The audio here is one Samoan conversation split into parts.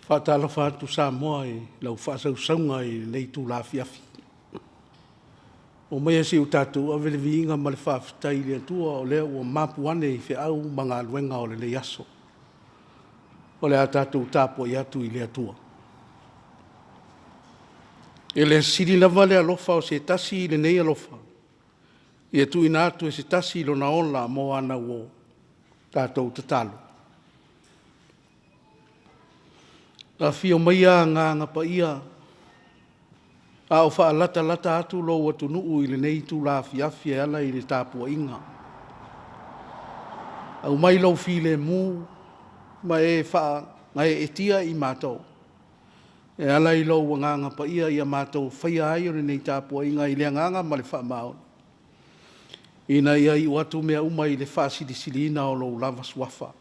Faatalofa atu Samoa i lau faasausauga i lenei itula afiafi. Aumaia se i o tatou ave le viiga ma le faafetai i le Atua o lea ua mapu ane i feau ma galuega o lenei aso. O le a tatou tapuai atu i le Atua. E le sili lava le alofa o se tasi i lenei alofa, ia tuuina atu e se tasi lona ola mo ana uo. Tatou tatalo. Afio maia Agaga Paia a o faalatalata atu lou atunuu i lenei itula afiafi e ala i le tapuaiga. Aumai lou filemu ma e faagaeetia i matou e ala i lou Agaga Paia ia matou faia ai o lenei tapuaiga i le agaga ma le faamaoni, ina ia iu atu mea uma i le faasilisiliina o lou lava Suafa.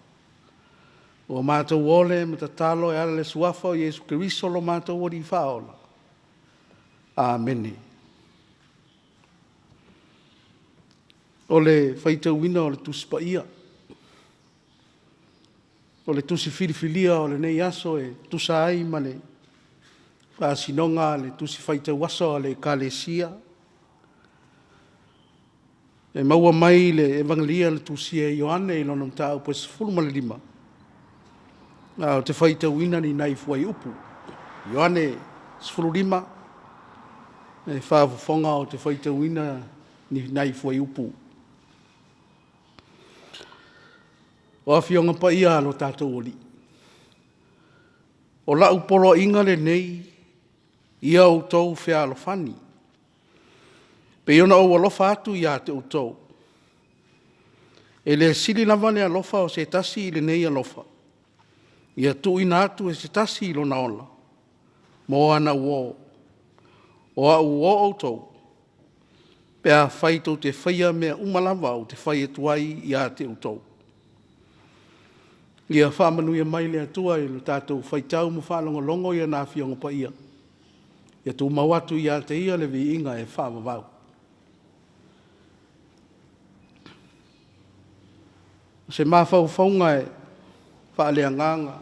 Ua matou ole ma tatalo e ala i le Suafa o Iesu Keriso lo matou Alii Faaola. Amene. O le faitauina o le Tusi Paia, o le Tusi filifilia o lenei aso e tusa ai ma le faasinoga a le Tusi Faitau Aso a le Ekalesia, e maua mai le Evagelia na tusia e Ioane i lona mataupu e 15, ae ou te faitauina ni nai fuaiupu. Ioane 15, e faafofoga ou te faitauina ni nai fuaiupu. O Afioga Paia a lo tatou Alii, o lau poloaiga lenei, ia outou fealofani. Pei ona ou alofa atu ia te outou, e le sili lava le alofa o se tasi i lenei alofa, ia tuuina atu e se tasi lona ola mo ana uo. O au uo outou, pe afai tou te faia mea uma lava ou te fai atu ai ia te outou. Ia faamanuia mai le Atua i le tatou faitau ma faalogologo i Ana Afioga Paia, ia tumau atu ia te Ia le viiga e faavavau. O se mafaufauga e faaleagaga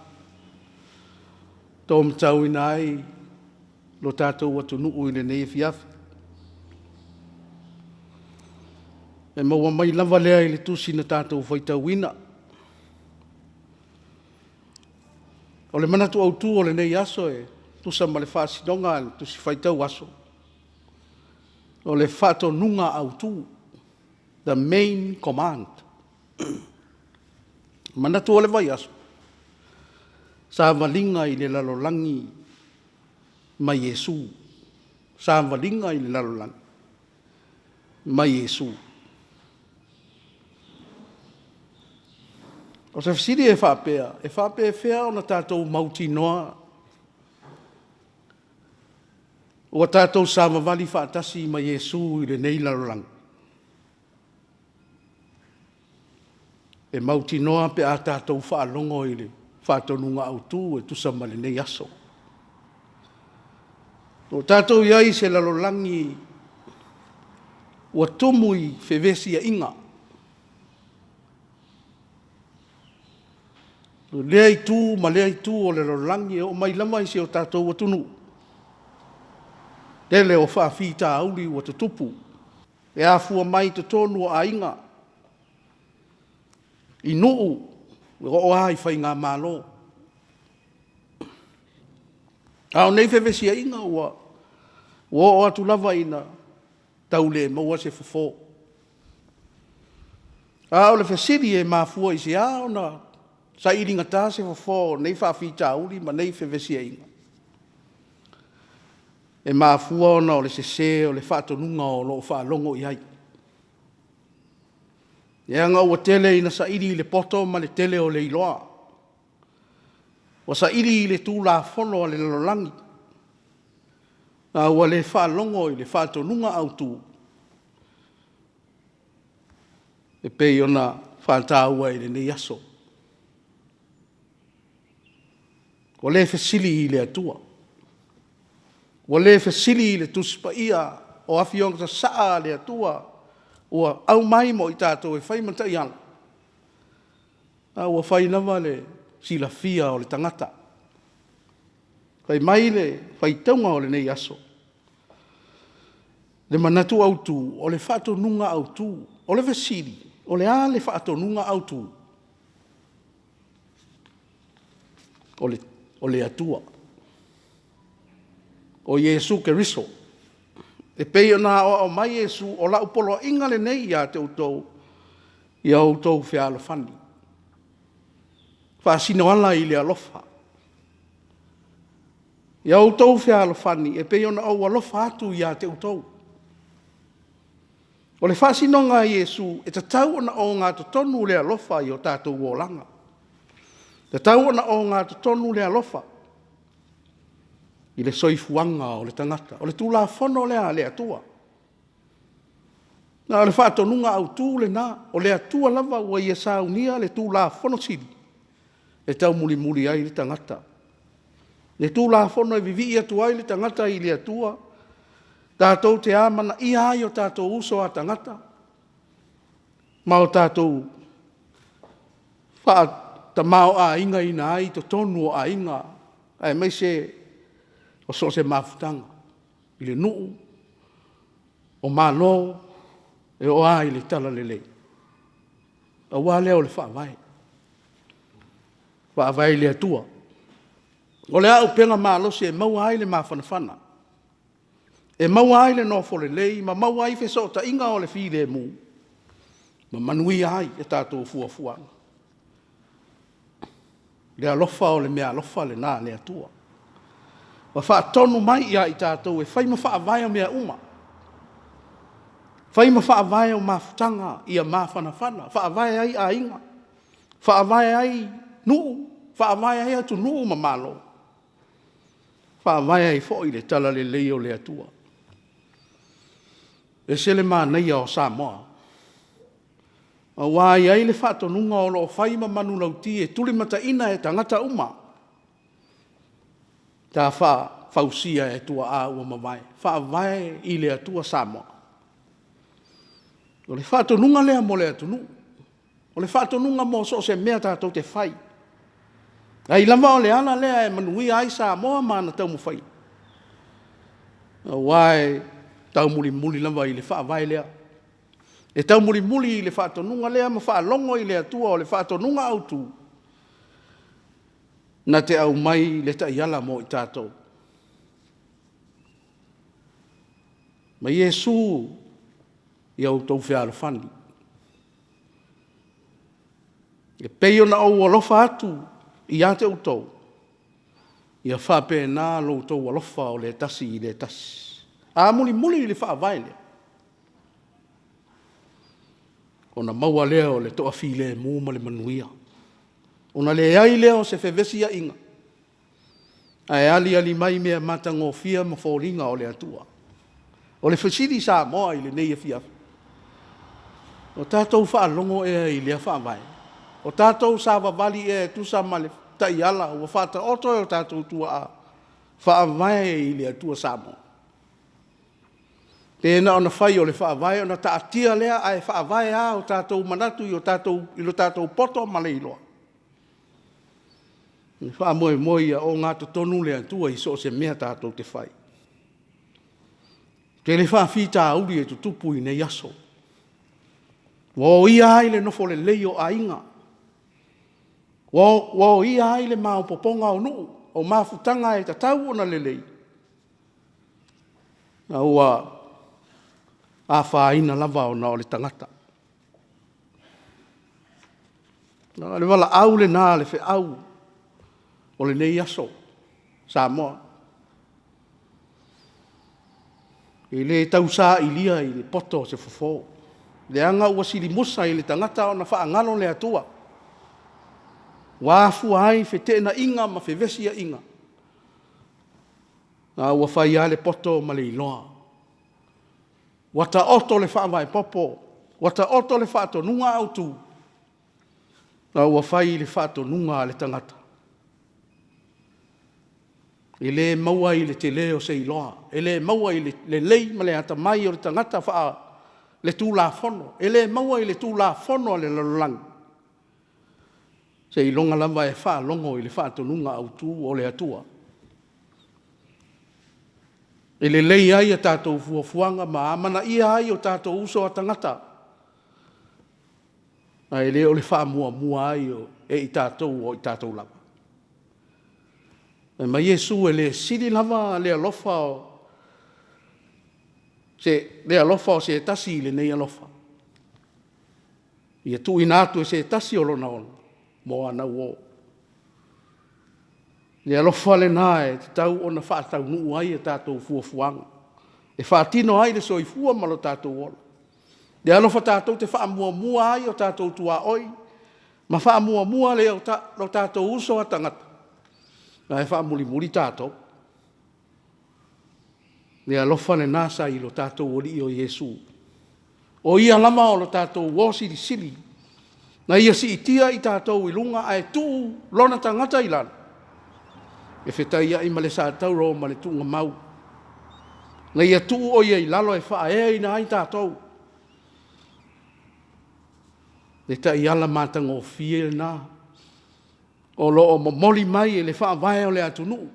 taumatauina ai lo tatou atunuu i lenei afiafi. E maua mai lava lea i le tusi na tatou faitauina. O le manatu autu o lenei aso e tusa ma le faasinoga a le Tusi Faitau Aso, o le faatonuga autu, the main command. Manatua le vaiaso, savaliga i le lalolagi ma Iesu. Savaliga i le lalolagi ma Iesu. O se fesili e faapea, e faapefea ona tatou mautinoa ua tatou savavali faatasi ma Iesu i lenei lalolagi? E mautinoa pe a tatou faalogo i le faatonuga autu e tusa ma lenei aso. Ua tatou i ai i se lalolagi ua tumu i fevesiaiga, i lea itu ma lea itu o le lalolagi e oo mai lava i si o tatou atunuu, tele o faafitauli ua tutupu e afua mai totonu o aiga, i nuu, e oo lava i faigamalo. A o nei fevesiaiga ua oo atu lava ina tau le maua se fofo. A o le fesili e mafua i se a ona sailigata se fofo o nei faafitauli ma nei fevesiaiga? E mafua ona o le sese o le faatonuga o lo o faalogo i ai. Leaga ua tele ina saili i le poto ma le tele o le iloa, ua saili i le tulafono a le lalolagi, a ua le faalogo i le faatonuga autu e pei ona faataua i lenei aso. Ua le fesili i le Atua, ua le fesili i le Tusi Paia o Afioga Sasaa a le Atua ua aumai mo i tatou e fai ma taiala, a ua fai lava le silafia o le tagata. Fai mai le faitauga o lenei aso, le manatu autu, o le faatonuga autu. O le fesili, o le a le faatonuga autu? O le Atua, o Iesu Keriso. E pei ona aoao mai Iesu, o lau poloaiga lenei ia te outou, ia outou fealofani, faasino ala i le alofa. Ia outou fealofani e pei ona ou alofa atu ia te outou. O le faasinoga a Iesu, e tatau ona ogatotonu le alofa i o tatou olaga. E tatau ona ogatotonu le alofa i le soifuaga o le tagata. O le Tulafono lea a le Atua. Ma o le faatonuga autu lena, o le Atua lava ua Ia saunia le Tulafono Sili e taumulimuli ai le tagata. Le Tulafono e vivii atu ai le tagata i le Atua, tatou te amanaia ai o tatou uso a tagata ma o tatou faatamaoaigaina ai totonu o aiga, aemaise o so o se mafutaga i le nuu, o malo, e oo lava i le talalelei. Pau lava lea o le faavae, faavae i le Atua. O le auupega malosi e maua ai le mafanafana, e maua ai le nofo lelei ma maua ai fesootaiga o le filemu, ma manuia ai a tatou fuafuaga. Le alofa o le meaalofa lena a le Atua ua faatonu mai ia i tatou e fai ma faavae o mea uma, fai ma faavae o mafutaga ia mafanafana, faavae ai aiga, faavae ai nuu, faavae ai atunuu ma malo, faavae ai foi le talalelei o le Atua. E ese le manaia o Samoa, aua e i ai le faatonuga o lo o fai ma manulauti e tulimataina e tagata uma, sa fausia e tuaa ua mavae, faavae i le Atua Samoa. O le faatonuga lea mo le atunuu, o le faatonuga mo so o se mea tatou te fai. Ai lava o le ala lea e manuia ai Samoa ma ana taumafaiga, aua e taumulimuli lava i le faavae lea, e taumulimuli i le faatonuga lea ma faalogo i le Atua o le faatonuga autu, na te aumai le taiala mo i tatou. Ma Iesu, ia outou fealofani, e pei ona ou alofa atu ia te outou, ia faapena lo outou alofa o le tasi i le tasi. A mulimuli i le faavae lea, ona maua lea o le toafilemu ma le manuia, ona leai lea o se fevesiaiga, ae aliali mai mea matagofie ma foliga o le Atua. O le fesili i Samoa i lenei afiafi, o tatou faalogo ea i lea faavae? O tatou savavali ea e tusa ma le taiala ua faataoto e o tatou tuaa, Faavae i le Atua Samoa? Pe na ona fai o le faavae ona taatia lea ae faavae lava o tatou manatu i lo tatou poto ma le iloa? O le faamoemoe ia ogatotonu le Atua i so o se mea tatou te fai. E tele faafitauli e tutupu i nei aso, ua oia ai le nofo lelei o aiga, ua oia ai le maopoopoga o nuu, o mafutaga e tatau ona lelei, a ua afaina lava ona o le tagata. O le valaau lena a le feau o lenei aso Samoa. E le tausailia i le poto o se fofo, leaga ua silimusa i le tagata ona faagalo le Atua, ua afua ai feteenaiga ma fevesiaiga, a ua fai lava le poto ma le iloa, ua taoto le faavae popo, ua taoto le faatonuga autu, a ua fai le faatonuga a le tagata. E le maua i le tele o se iloa, e le maua i le lelei ma le atamai o le tagata faaletulafono, e le maua i le tulafono a le lalolagi, seiloga lava e faalogo i le faatonuga autu o le Atua. E lelei ai a tatou fuafuaga ma amanaia ai o tatou uso a tagata, ae le o le faamuamua ai e i tatou o i tatou lava. Fai mai Iesu, e le sili lava le alofa o se tasi i lenei alofa, ia tuuina atu e se tasi o lona ola mo ana uo. O le alofa lena e tatau ona faataunuu ai a tatou fuafuaga, e faatino ai le soifua ma lo tatou ola. Le alofa tatou te faamuamua ai o tatou tuaoi ma faamuamua o tatou uso a tagata, ae faamulimuli tatou. O le alofa lena sa i lo tatou Alii o Iesu, o Ia lava o lo tatou uo silisili, na Ia siitia i tatou i luga ae tuu lona tagata i lalo, e fetaiai ma le satauro ma le tuugamau, na Ia tuu Oe i lalo e faaeaina ai tatou. O le taiala matagofie lena o lo o momoli mai e le faavae o le atunuu,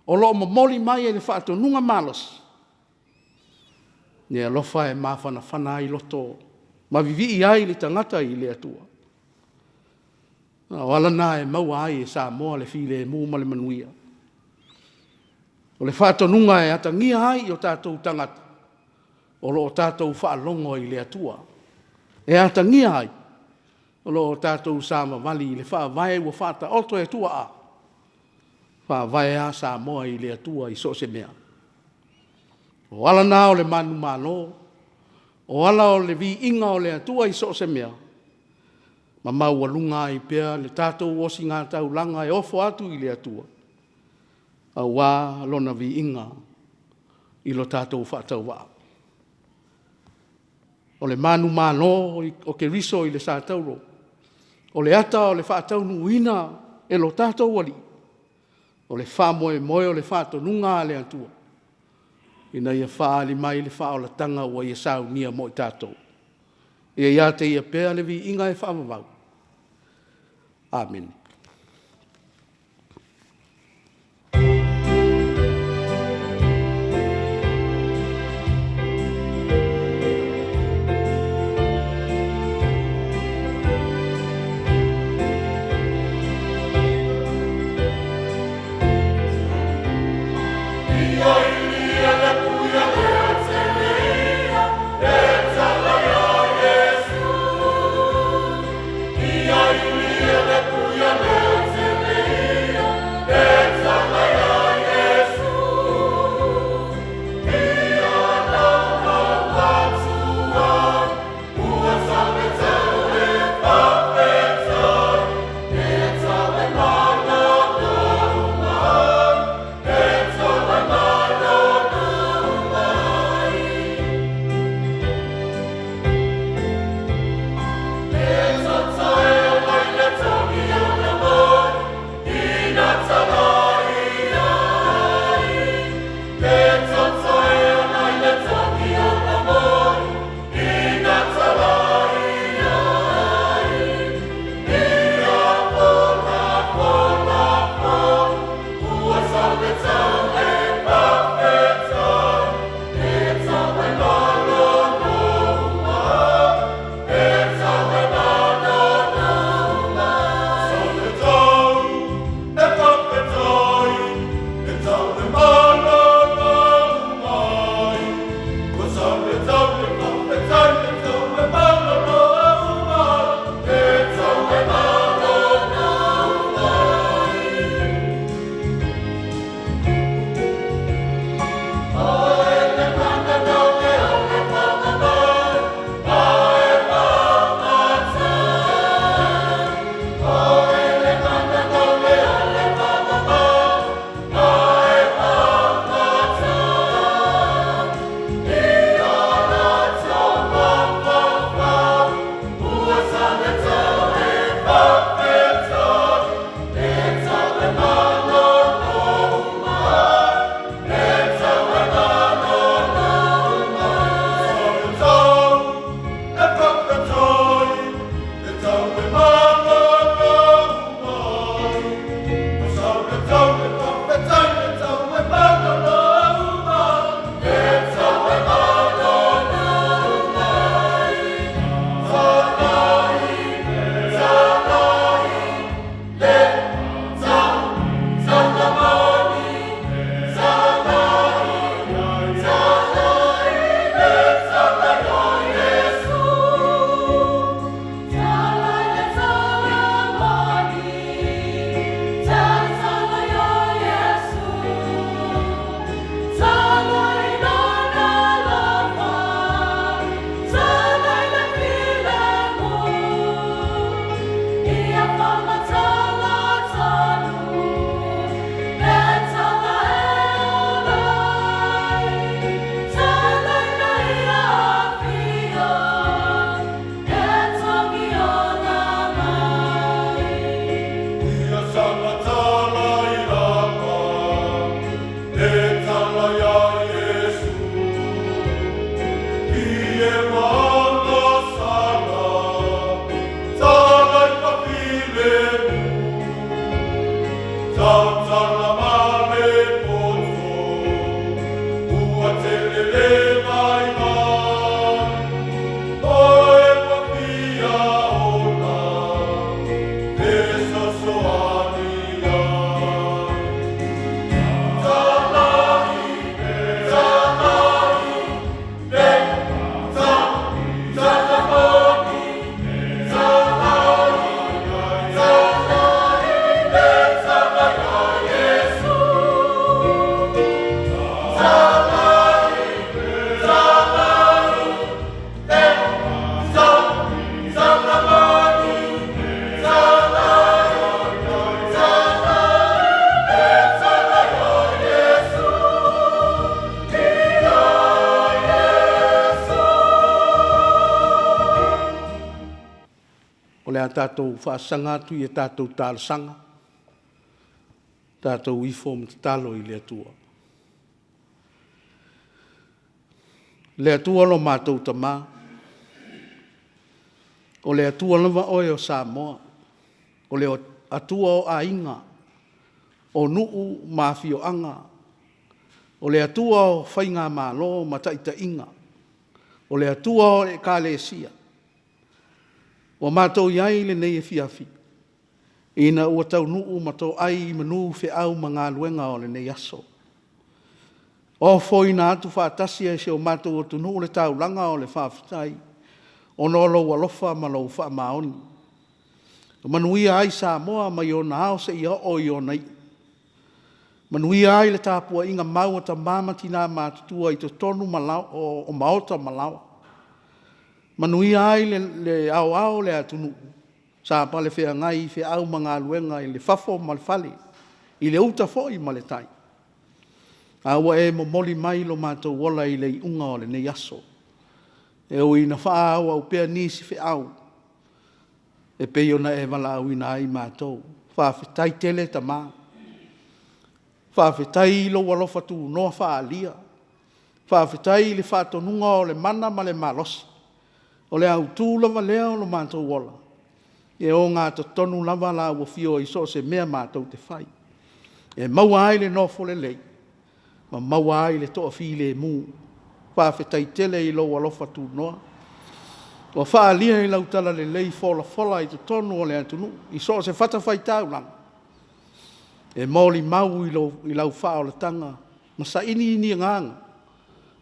o lo o momoli mai e le faatonuga malosi, le alofa e mafanafana ai loto ma vivii ai le tagata i le Atua. A o ala na e maua ai e Samoa le filemu ma le manuia. O le faatonuga e atagia ai o tatou tagata o lo o tatou faalogo i le Atua. E atagia ai o lo o tatou savavali i le faavae ua faataoto e tuaa, e faavae lava Samoa i le Atua i so o se mea. O ala na o le manumalo, o ala o le viiga o le Atua i so o se mea, ma maualuga ai pea le tatou osigataulaga e ofo atu i le Atua, aua Lona viiga i lo tatou faatauvaa. O le manumalo o Keriso i le satauro, o le ata o le faataunuuina e lo tatou Alii, o le faamoemoe o le faatonuga a le Atua, ina ia faaali mai le faaolataga ua Ia saunia mo i tatou. Ia ia te Ia pea le viiga e faavavau. Amene. a tatou faasaga atu i a tatou talosaga, tatou ifo ma tatalo i le Atua. Le Atua lo matou Tama, o le Atua lava Oe o Samoa, o le Atua o aiga, o nuu ma afioaga, o le Atua o Faigamalo ma taitaiga, o le Atua o Ekalesia, ua matou i ai i lenei afiafi, ina ua taunuu ma toai i manu feau ma galuega o lenei aso. Ofoina atu faatasi e si o matou atunuu le taulaga o le faafetai, ona o lou alofa ma lou faamaoni, ua manuia ai Samoa mai ona ao seia oo i ona iu, manuia ai le tapuaiga mau a tama ma tina matutua i totonu o maota ma laoa, manuia ai le aoao o le atunuu sa palefeagai i feau ma galuega i le fafo ma le fale, i le uta foi ma le tai, a ua e momoli mai lo matou ola i le iuga o lenei aso. E ui ina faaauau pea nisi feau e pei ona e valaauina ai matou. Faafetai tele Tama, faafetai i lou alofa tunoa faaalia, faafetai i le faatonuga o le mana ma le malosi, o le autu lava lea o lo matou ola, e ogatotonu lava lau Afio i so o se mea matou te fai, e maua ai le nofo lelei ma maua ai le toafilemu. Faafetai tele i lou alofa tunoa ua faaalia i lau talalelei folafola i totonu o le atunuu i so o se fatafaitaulaga, e molimau i lau faaolataga ma sailiili agaga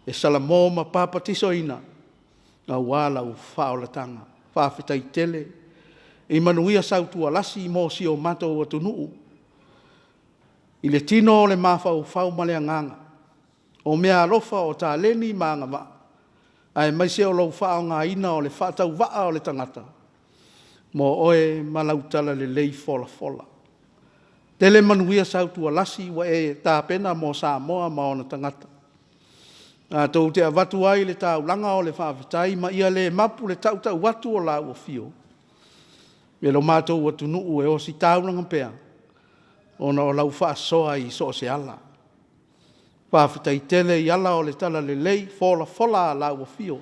e salamo ma papatisoina aua lau faaolataga. Faafetai tele i manuia sautualasi mo si o matou atunuu i le tino o le mafaufau ma le agaga, o meaalofa o taleni ma agavaa, aemaise o lou faaaogaina o le faatauvaa o le tagata mo oe ma lau talalelei folafola. Tele manuia sautualasi ua e tapena mo Samoa ma ona tagata, tatou te avatu ai le taulaga o le faafetai ma ia le mapu le tautau atu o lau afio i lo matou atunuu e ositaulaga pea ona o lau faasoa i so o se ala. Faafetai tele i ala o le talalelei folafola a lau Afio,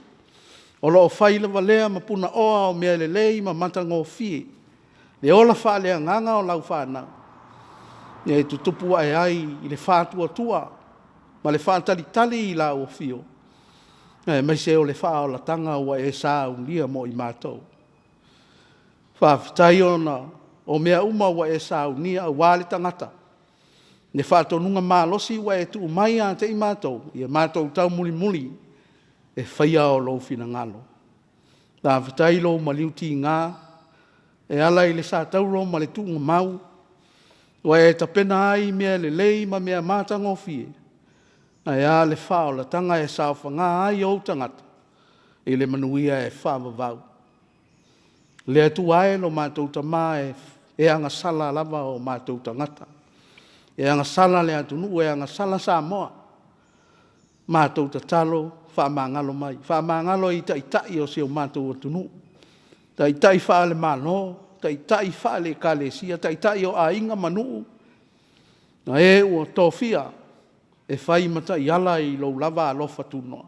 o lo o fai lava lea ma punaoa o mea lelei ma matagofie le ola faaleagaga o lau fanau e tutupu ae ai i le faatuatua ma le faatalitali i lau Afio, aemaise o le faaolataga ua e saunia mo i matou. Faafetai ona o mea uma ua e saunia aua le tagata, le faatonuga malosi ua e tuu mai ia te i matou, ia matou taumulimuli e faia lou finagalo. Faafetai i lou maliu tiga e ala i le satauro ma le tuugamau ua e tapena ai mea lelei ma mea matagofie, ae a le faaolataga e saofaga ai ou tagata i le manuia e faavavau. Le Atua e lo matou Tama e agasala lava o matou tagata, e agasala le atunuu, e agasala Samoa. Matou tatalo, faamagalo mai, faamagalo i Taitai o si o matou atunuu, Taitai faale-Malo, Taitai faale-Ekalesia, Taitai o aiga ma nuu, ma e ua tofia e fai ma taiala i lou lava alofa tunoa.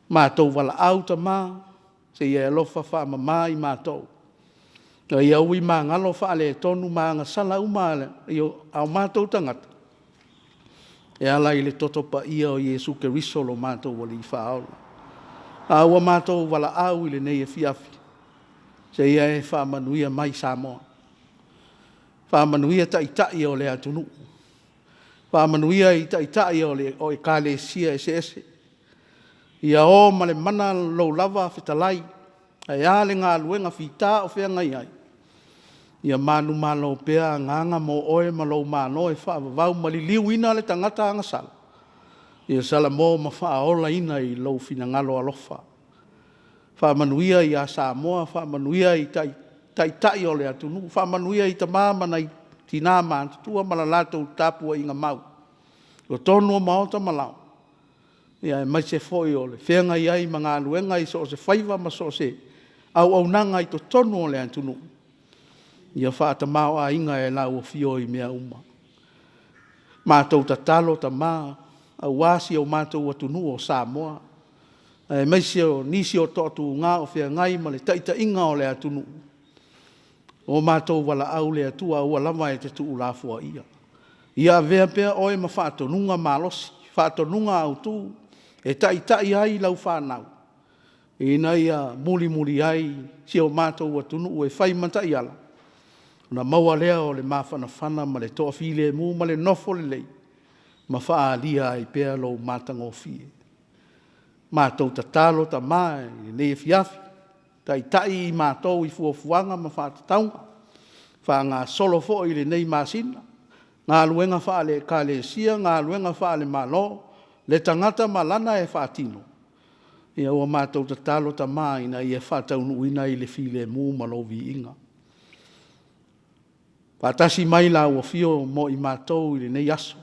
Matou valaau Tama, se i e alofa faamama i matou, ina ia ui magalo, faaletonu ma agasala uma a o matou tagata, e ala i le toto paia o Iesu Keriso lo matou Alii Faaola. A ua matou valaau i lenei afiafi, se ia e faamanuia mai Samoa, faamanuia Taitai o le atunuu, faamanuia i Taitai o Ekalesia eseese, ia o ma le mana lou lava fetalai, ae a le galuega fita o feagai ai, ia manumalo pea agaga mo oe ma lou Malo e faavavau ma liliuina le tagata agasala, ia salamo ma faaolaina i lou finagalo alofa. Faamanuia ia Samoa, faamanuia i Taitai o le atunuu, faamanuia i tama ma nai tina matutua ma le latou tapuaiga mau i totonu o maota ma laoa, aemaise foi o le feagai ai ma galuega i so o se faiva ma so o se auaunaga i totonu o le atunuu, ia faatamaoaiga e lau Afio i mea uma. Matou tatalo Tama aua si o matou atunuu o Samoa, aemaise o nisi o toatuga o feagai ma le taitaiga o le atunuu, o matou valaau le Atua aua lava e te tuulafoaia. Ia avea pea Oe ma faatonuga malosi, faatonuga autu e taitai ai lau fanau, ina ia mulimuli ai si o matou atunuu e fai ma taiala, ona maua lea o le mafanafana ma le toafilemu ma le nofo lelei ma faaalia ai pea lou matagofie. Matou tatalo Tama i lenei afiafi, taitai i matou i fuafuaga ma faatatauga, faagasolo foi i lenei masina galuega faale-Ekalesia, galuega faale-Malo, le tagata ma lana e faatino, ia ua matou tatalo Tama ina ia faataunuuina i le filemu ma lou viiga. Faatasi mai lau Afio mo i matou i lenei aso,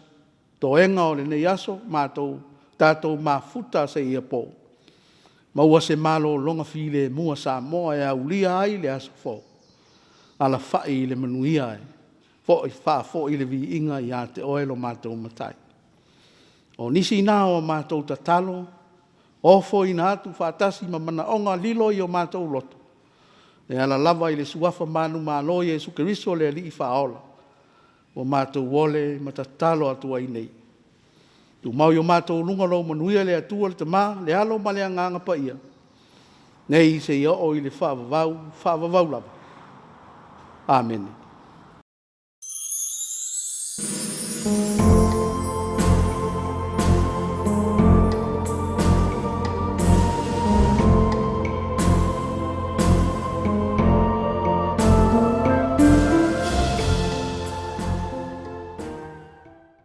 toega o lenei aso, matou tatou mafuta seia po, maua se malologa filemu a Samoa e aulia ai le aso fou, alafai i le manuia e faafoi le viiga ia te Oe lo matou Matai. O nisi na o matou tatalo, ofoina atu faatasi ma manaoga lilo i o matou loto, e ala lava i le Suafa manumalo o Iesu Keriso o le Alii Faaola, ua matou ole ma tatalo atu ai nei. Tumau i o matou luga lou manuia le Atua le Tama, le Alo ma le Agaga Paia, nei seia oo i le faavavau, faavavau lava. Amene.